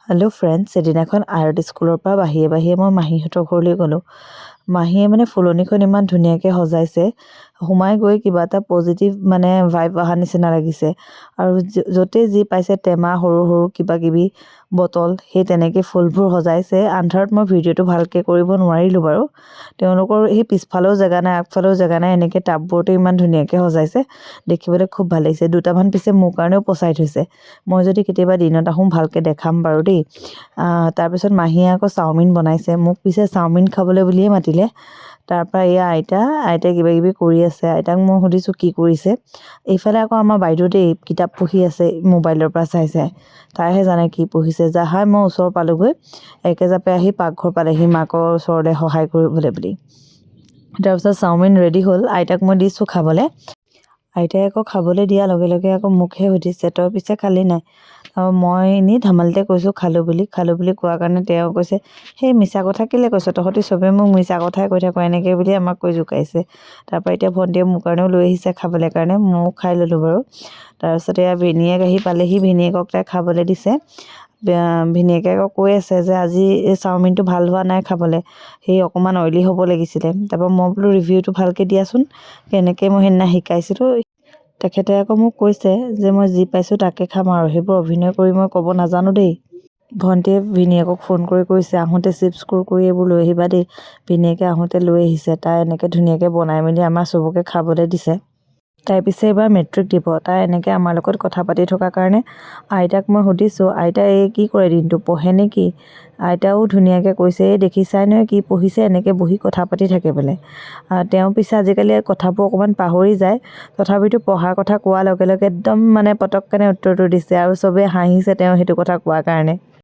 Hello' friends, এদিনাখন art স্কুলৰ পৰা বাহিৰে বাহিৰে মই মাহীহঁতৰ ঘৰলৈ গ'লোঁ। মাহীয়ে মানে ফুলনিখন ইমান ধুনীয়াকৈ সজাইছে, সোমাই গৈ কিবা এটা পজিটিভ মানে ভাইব অহা নিচিনা লাগিছে। আৰু য'তেই যি পাইছে, টেমা, সৰু সৰু কিবা কিবি বটল, সেই তেনেকৈ ফুলবোৰ সজাইছে। আন্ধাৰত মই ভিডিঅ'টো ভালকৈ কৰিব নোৱাৰিলোঁ বাৰু। তেওঁলোকৰ সেই পিছফালেও জেগা নাই, আগফালেও জেগা নাই, এনেকৈ টাববোৰতে ইমান ধুনীয়াকৈ সজাইছে, দেখিবলৈ খুব ভাল লাগিছে। দুটামান পিছে মোৰ কাৰণেও পচাই থৈছে। মই যদি কেতিয়াবা দিনত আহোঁ, ভালকৈ দেখাম বাৰু দেই। তাৰপিছত মাহীয়ে আকৌ চাওমিন বনাইছে। মোক পিছে চাওমিন খাবলৈ বুলিয়ে মাতিলে। তাৰপৰা এয়া আইতা, আইতাই কিবা কিবি কৰি আছে। আইতাক মই সুধিছোঁ কি কৰিছে। এইফালে আকৌ আমাৰ বাইদেউ দেই, কিতাপ পঢ়ি আছে মোবাইলৰ পৰা চাই চাই। তাইহে জানে কি পঢ়িছে। জাহাই মই ওচৰ পালোগৈ, একেজাপে আহি পাকঘৰ পালেহি মাকৰ ওচৰলৈ সহায় কৰিবলৈ বুলি। তাৰপিছত চাওমিন ৰেডি হ'ল, আইতাক মই দিছোঁ খাবলৈ। আইতাই আকৌ খাবলৈ দিয়াৰ লগে লগে আকৌ মোকহে সুধিছে, "তই পিছে খালি নাই?" মই এনেই ধেমালিতে কৈছোঁ খালোঁ বুলি। খালোঁ বুলি কোৱাৰ কাৰণে তেওঁ কৈছে, "সেই মিছা কথা কেলৈ কৈছ? তহঁতি চবেই মোক মিছা কথাই কৈ থাক" এনেকৈ বুলি আমাক কৈ জোকাইছে। তাৰপৰা এতিয়া ভণ্টিয়ে মোৰ কাৰণেও লৈ আহিছে খাবলৈ কাৰণে, ময়ো খাই ল'লোঁ বাৰু। তাৰপিছত এয়া ভিনীয়েক আহি পালেহি, ভিনীয়েকক তাই খাবলৈ দিছে। ভিনীয়েকে আকৌ কৈ আছে যে আজি এই চাওমিনটো ভাল হোৱা নাই খাবলৈ, সেই অকণমান অইলি হ'ব লাগিছিলে। তাৰপৰা মই বোলো, "ৰিভিউটো ভালকৈ দিয়াচোন, কেনেকৈ মই সেইদিনা শিকাইছিলোঁ।" তেখেতে আকৌ মোক কৈছে যে মই যি পাইছোঁ তাকে খাম আৰু সেইবোৰ অভিনয় কৰি মই ক'ব নাজানো দেই। ভণ্টিয়ে ভিনীয়েকক ফোন কৰি কৈছে, "আহোঁতে চিপছ, কুৰকুৰি এইবোৰ লৈ আহিবা দেই।" ভিনীয়েকে আহোঁতে লৈ আহিছে। তাই এনেকৈ ধুনীয়াকৈ বনাই মেলি আমাৰ চবকে খাবলৈ দিছে। তাই পিছে এইবাৰ মেট্ৰিক দিব। তাই এনেকৈ আমাৰ লগত কথা পাতি থকাৰ কাৰণে আইতাক মই সুধিছোঁ, "আইতা, এই কি কৰে দিনটো, পঢ়ে নে কি?" আইতাও ধুনীয়াকৈ কৈছে, "এই দেখিছাই নহয় কি পঢ়িছে, এনেকৈ বহি কথা পাতি থাকে বোলে।" তেওঁ পিছে আজিকালি কথাবোৰ অকণমান পাহৰি যায়। তথাপিতো পঢ়াৰ কথা কোৱাৰ লগে লগে একদম মানে পটককেনে উত্তৰটো দিছে আৰু চবেই হাঁহিছে তেওঁ সেইটো কথা কোৱাৰ কাৰণে।